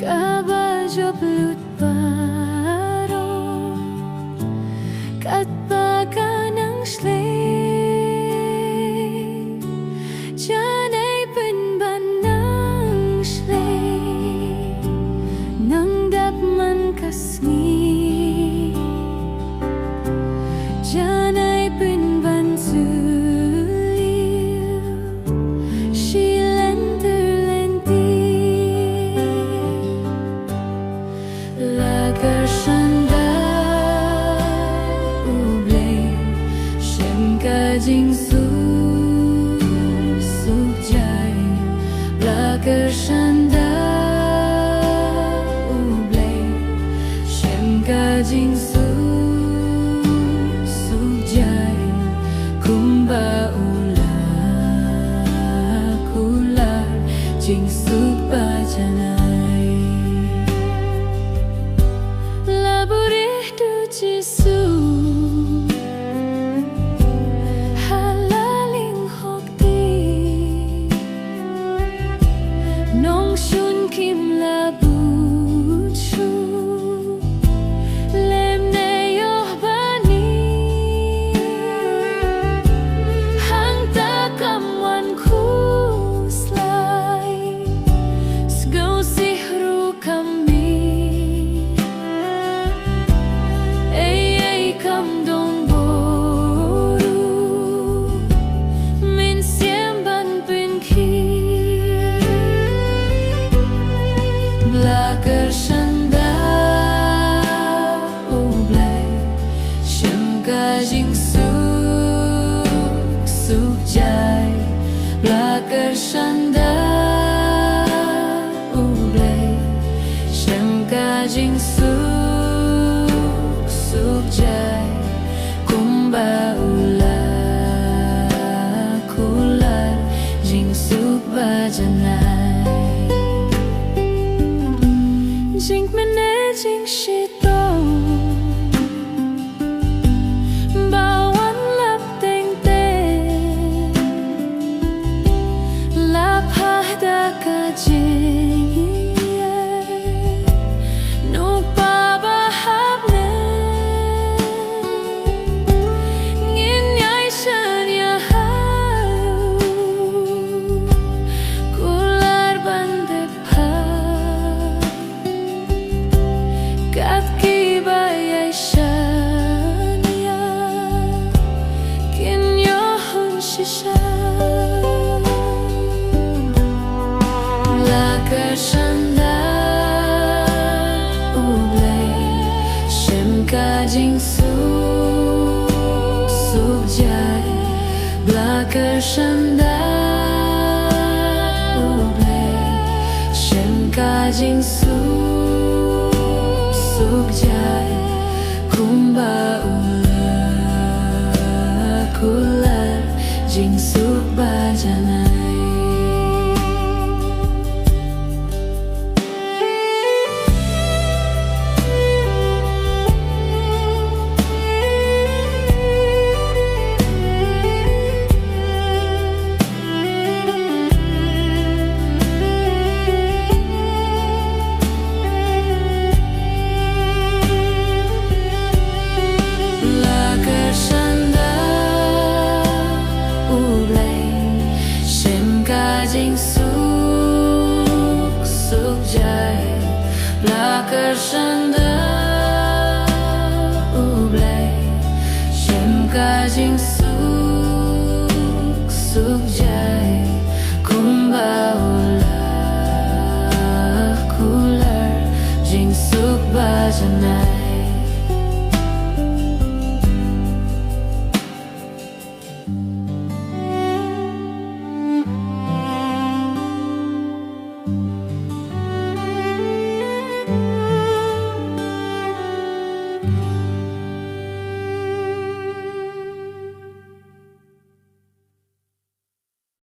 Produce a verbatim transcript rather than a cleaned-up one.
Kaba jop lut baroh, katba ka nang shlei, janai pynban nang shlei, nang dap man ka sngi, janai pynban shu lyiur shi lynter lynti. La kyrshan da U Blei, shim ka jingsuk suk jai. La kyrshan da U Blei, shim ka jingsuk suk jai. Kumba u la kular, jingsuk ba janai. La buhrieh da U Jisu ha la lyngkhuh ti, nongshun kim la bud shuh, lymne ïoh bani. Hangta kam wan khuslai, sngewsih ruh kam mih. Ei ei kam don burom, mynsiem ban pynkhih. La kyrshan da U Blei, shim ka jingsuk suk jai. La kyrshan da U Blei, shim ka jingsuk suk jai. Kumba u la kular, jingsuk ba janai. Jingkmen ne jingshitom ba wan lap teng teng, la phah da ka jingïeit. Nukpa ba hap ne, ngin ïai shaniah ha u, kular ban dep ha. Kat kiba ïai shaniah kin ïoh hun shisha. La kyrshan da U Blei, shim ka jingsuk suk jai. La kyrshan da U Blei, shim ka jingsuk suk jai. Kumba u la kular, jingsuk ba janai. La kyrshan da U Blei, shim ka jingsuk suk jai. La kyrshan da U Blei, shim ka jingsuk suk jai. Kumba u la kular, jingsuk ba janai.